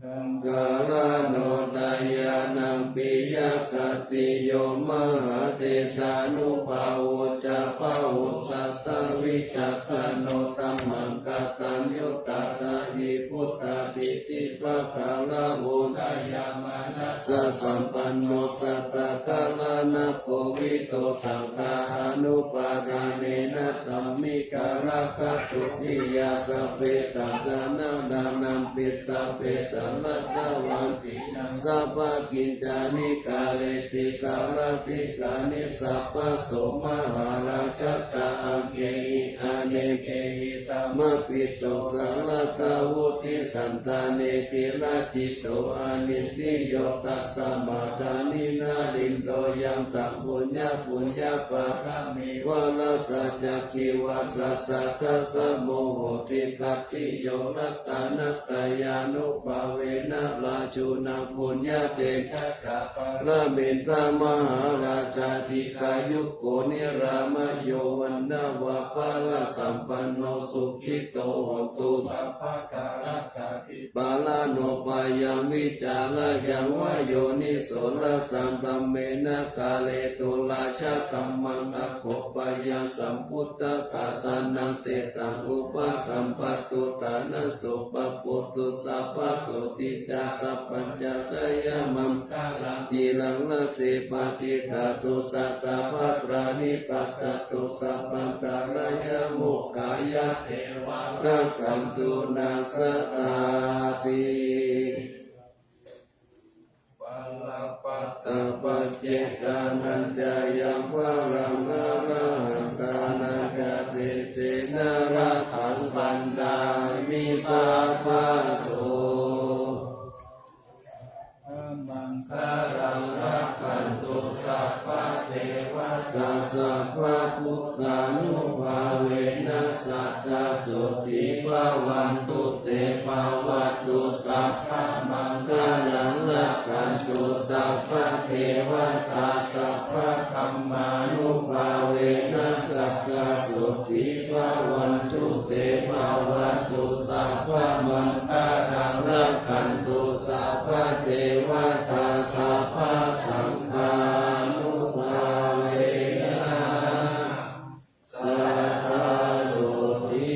Maṅgalāno dāyādaṃ piyakhattiyo mahādesānubhāvo ca bāhussatā vicakkhaṇo dhammaṃ kataññutā dāyī buddhadiṭṭhi pagāravo dayāmanassasampanno sattagārānakhovito saṅghānubhādānena dhammikārakatutiyā sabbesaṃ janānānaṃ pissa pissa laddhavā sīlaṃ sabbakaññāni kāreti sārathikāni sabbaso mahārājassa aṅgehi anekehi samapito sarathā vuḍḍhī santane cirañjito anindriyo tasmā dāni narindo yaṃ saṃ puññapuññapāramī vārassa ca jīvassa sadā samo hoti. Khattiyo ratanattayānubhāvena rājuna puññatejasā pāramēttā mahārājā dīghāyuko nirāmayo vaṇṇaṃ va balasampanno sukhito hotu sabbadā. Rattatādhipālānubhāyaṃ vicārāyaṃ va yoniso rājadhammena kāretu rājadhammaṃ aggopāya sambuddhassa sanaṃ setaṃ upaṭṭhampatu ṭhānaso pāpūtu sabbasotthi ca sabbaññā jayamaṅ galaṃ. Ciraṃ raṭṭhe patiṭṭhātu sadā bhadrani passa tu sabbantarāyā mokkhaṃ yā devā rakkhantu ná sadā ti. Balappattha paccekānañca yaṃ balaṃ arahantānañca tejena rakkhaṃ bandhāmi sabbaso. Maṅgalaṃ rakkhantu sabbadevatā sabbabuddhānubhāvena sadā sotthī bhavantu te. Bhavatu sabbamaṅgalaṃ rakkhantu sabbadevatā sabbadhammānubhāvena sadā sotthī bhavantu te. Bhavatu sabbamaṅgalaṃ rakkhantu sabbadevatā sabbasaṅghānubhāvena sadā sotthī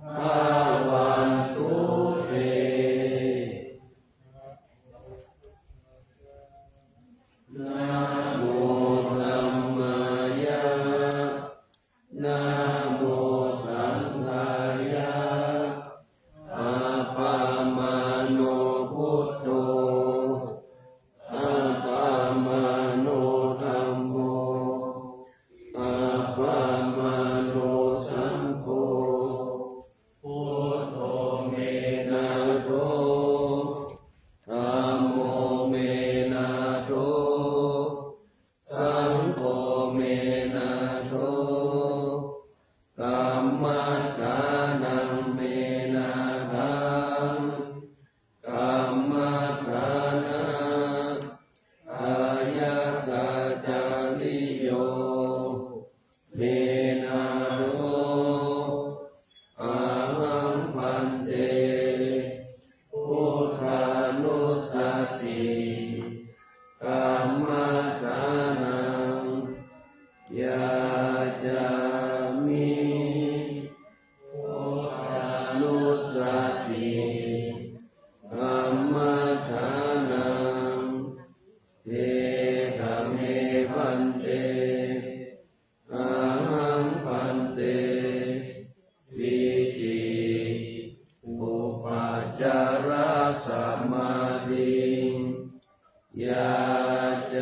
bhavantu te. Namo dhammāya, namo saṅghāya, appamā yo me naro. Ahaṃ bhante buddhānussati kammaṭṭhānaṃ yācāmi. Buddhānussati kammaṭṭhānaṃ. Teta me bhante. Ahaṃ bhante pīti upācārasamādhiṃ yācāmi.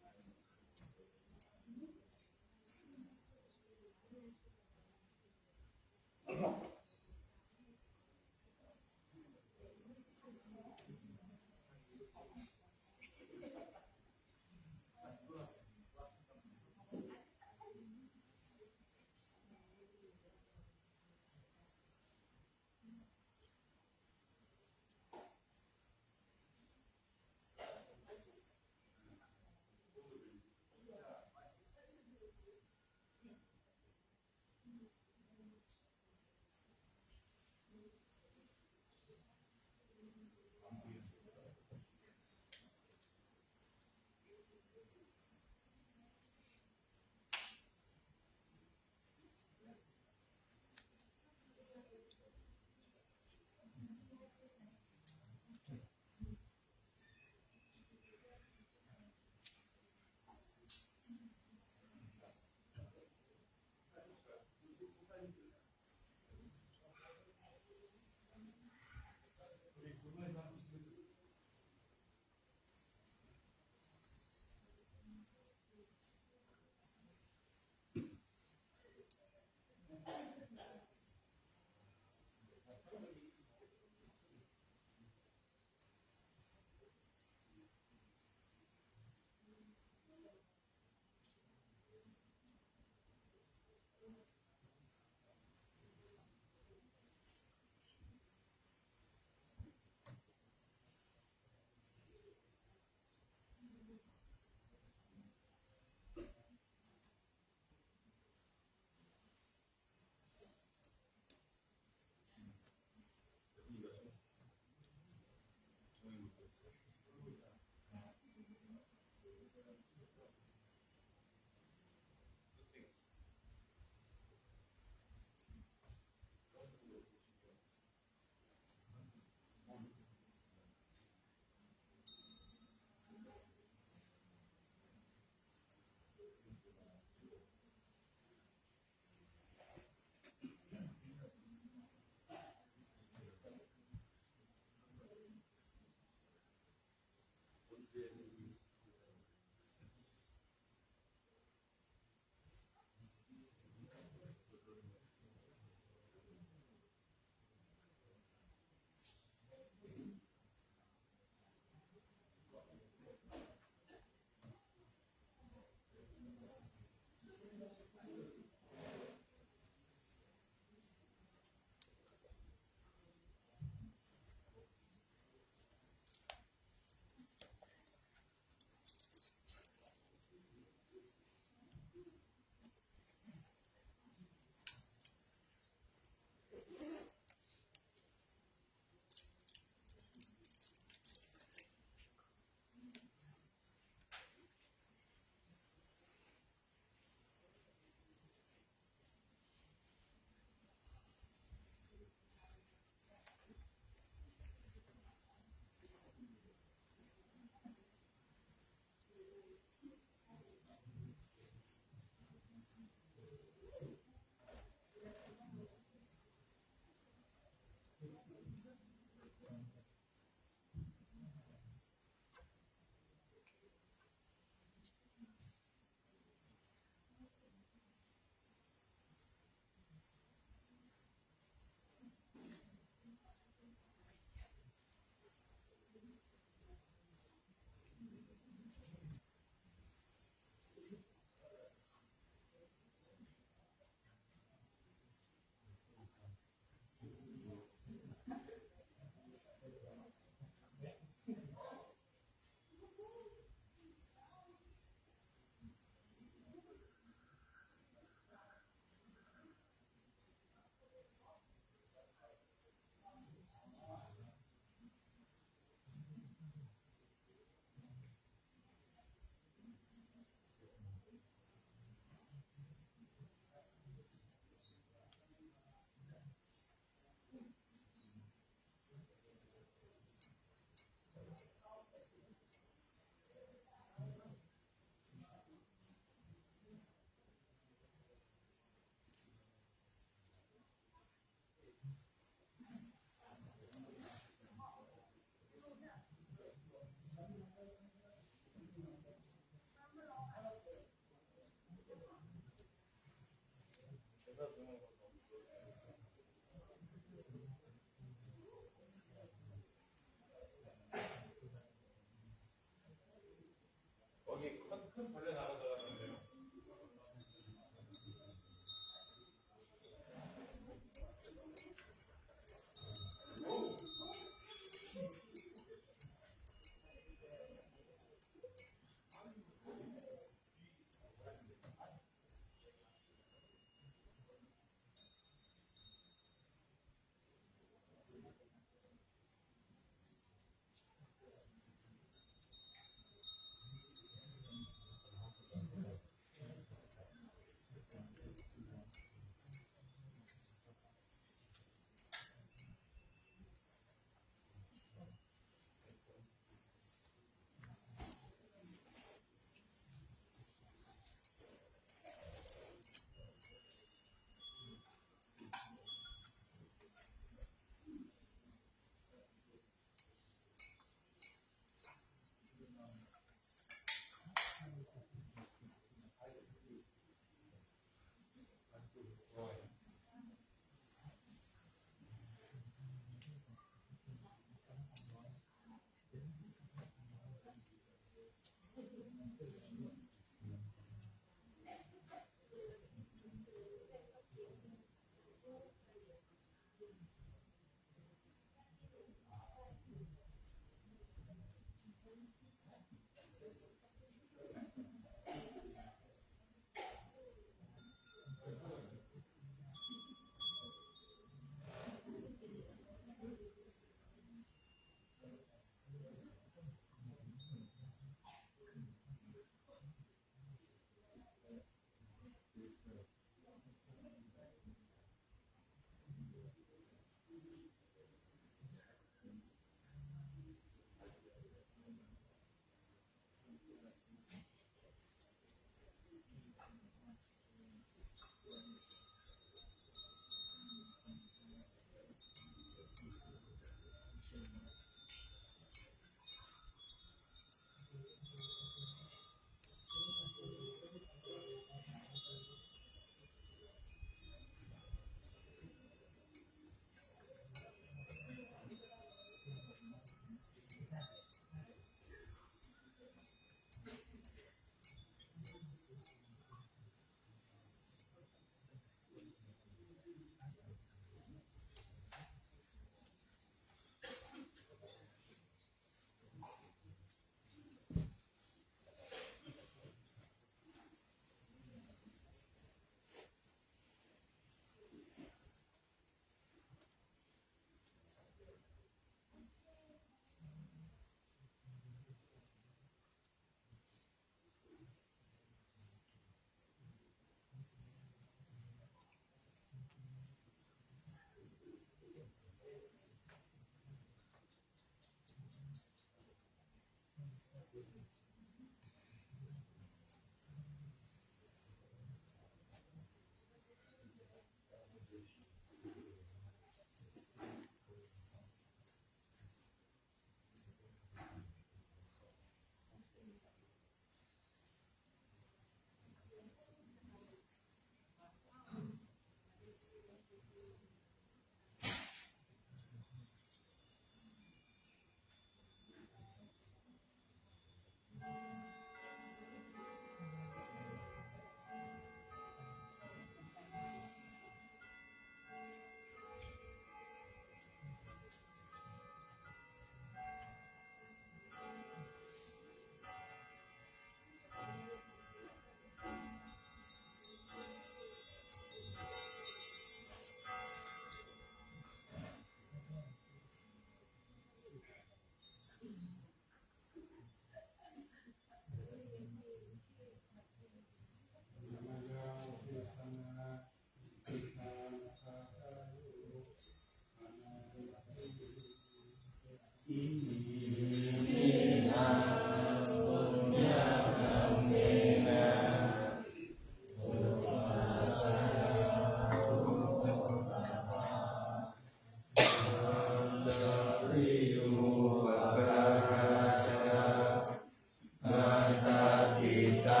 Mātā pitā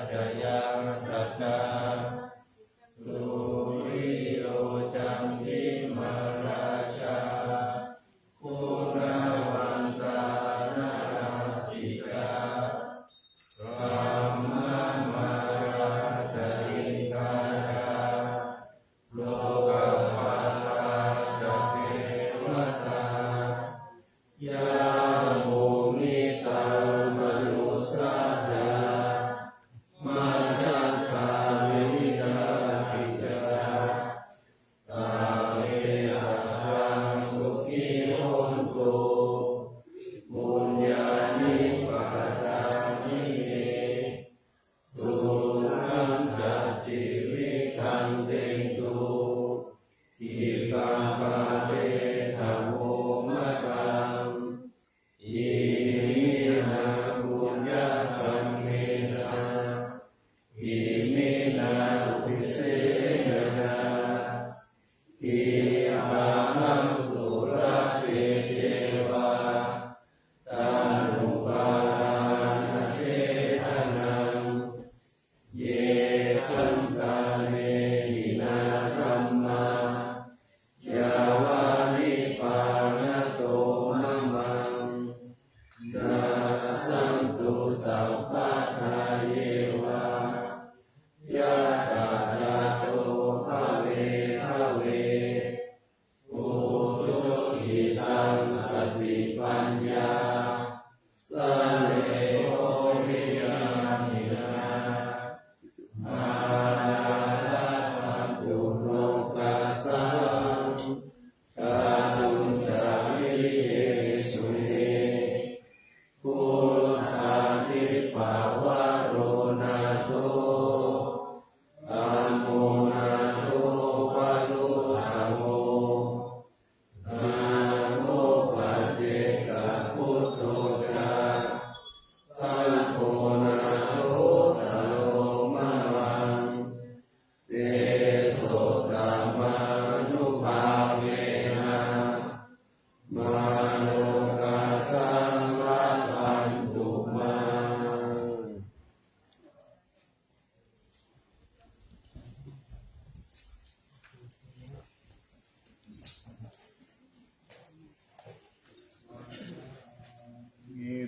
ca ñātakā, suriyo candimā rājā, guṇavantā narāpi ca, brahmamārā ca indārā, lokapālā ca devatā, yamo mittā manussā ca, majjhattā verikāpi ca, sabbe sattā sukhī hontu, puññāni pakatāni me, sukhañca tividhaṃ dentu, khippaṃ pāpetha vomataṃ, iminā puññakammena, iminā uddisena, khippāhaṃ sulabhe ceva, taṇhupādānachedanaṃ, ye santāne hinā dhammā, yāva nibbānato mamaṃ, nassantu sabbadā yeva, yattha jāto bhave bhave, ujucittaṃ satipaññā, sallekho viriyamhinā, mārā labhantu nokāsaṃ, kātuñca viriyesu me, buddhādhipavaro nātho, dhammo nātho varuttamo, nātho paccekabuddho ca, saṅgho nāthottaro mamaṃ, tesottamānubhāvena, mārokāsaṃ labhantu mā.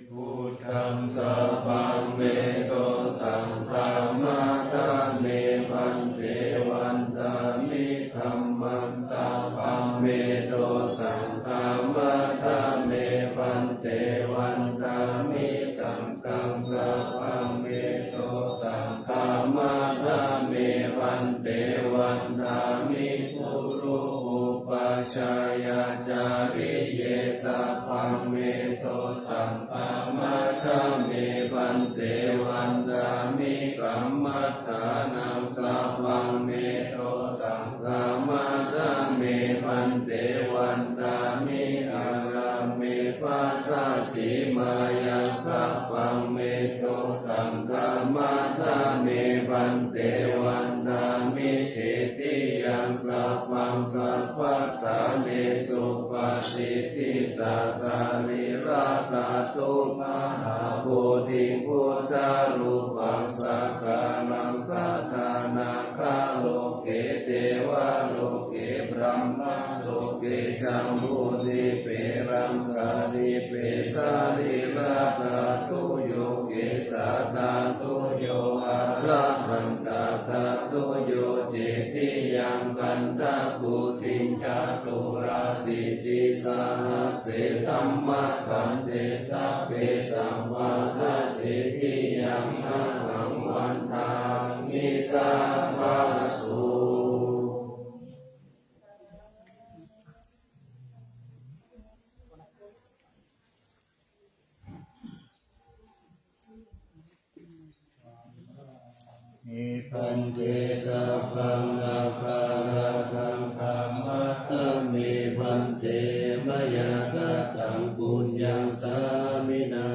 Buddhaṃ sabbaṃ me dosaṃ khamatha me bhante, vandāmi dhammaṃ sabbaṃ me dosaṃ khamatha me bhante, vandāmi saṅghaṃ sabbaṃ me dosaṃ khamatha me bhante, vandāmi guru upajjhāyācariye sabbaṃ me dosaṃ khamatha me bhante, vandāmi kammaṭṭhānaṃ sabbaṃ me dosaṃ khamatha me bhante, vandāmi ārāme me patthasīmāya, sabbaṃ me dosaṃ khamatha me bhante. Vandāmi dutiyaṃ sabbaṃ sabbaṭṭhāne supatiṭṭhitā, sārīradhātu mahabodhiṃ buddharūpaṃ sakalaṃ sadā, nāgaloke devaloke brahmaloke jambudīpe laṅkādīpe, sārīradhātuyo kesādhātuyo arahantātūyo cetiyaṃ gandhakuṭiṃ caturāsītisahasсе dhammakkhandhe, sabbe sabbāhatthiṭṭhiyaṃ ahaṃ vandāmi sabbaso. เม bhante, sabbaṃ aparādhaṃ khamatha me bhante. Mayā kataṃ puññaṃ sāminā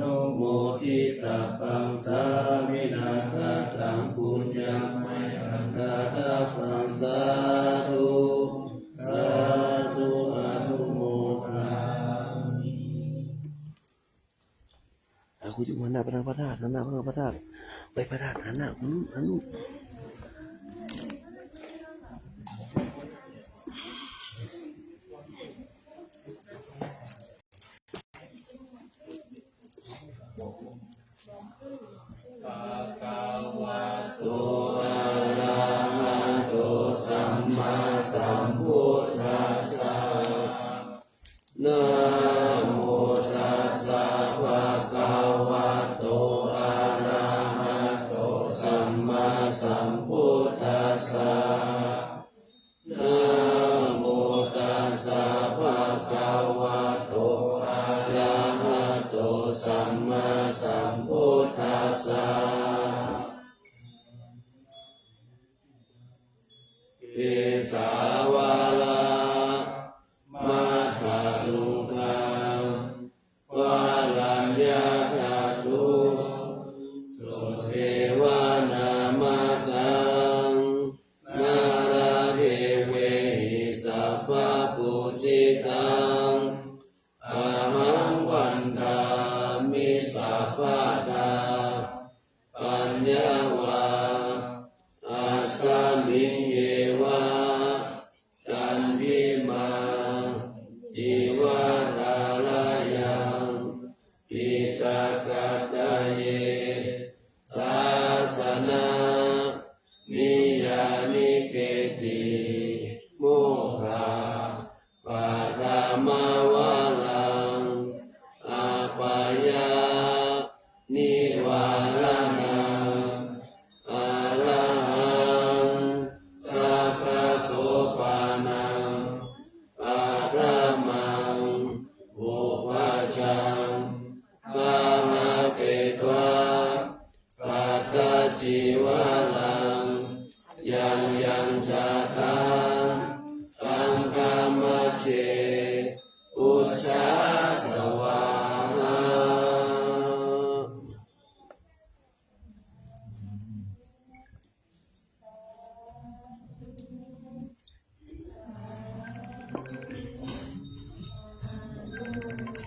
anumoditabbaṃ, sāminā kataṃ puññaṃ mayhaṃ dātabbaṃ. Sādhu, sādhu, anumodāmi. อ่ะ คุณจุ๊บ หันหน้าไปทางพระธาตุ หันหน้าไปทางพระธาตุ ไปพระธาตุ หันหน้า อืม หันนู่น Bhagavato arahato sammāsambuddhassa. Namo tassa bhagavato arahato sammāsambuddhassa. Namo tassa bhagavato arahato sammāsambuddhassa. Kesāvalā matthaluṅgaṃ varaññātatu sudevānamakaṃ nāradevehi sabbapūjitaṃ ahaṃ vandāmi sabbadā. Paññā va asmiṃ yeva candimā iva rārayaṃ piṭakattaye sāsana niyyāniketti mokkha pathama varaṃ apāya nivāraṇaṃ arahaṃ sabbasopaṇaṃ pathamaṃ upajjhā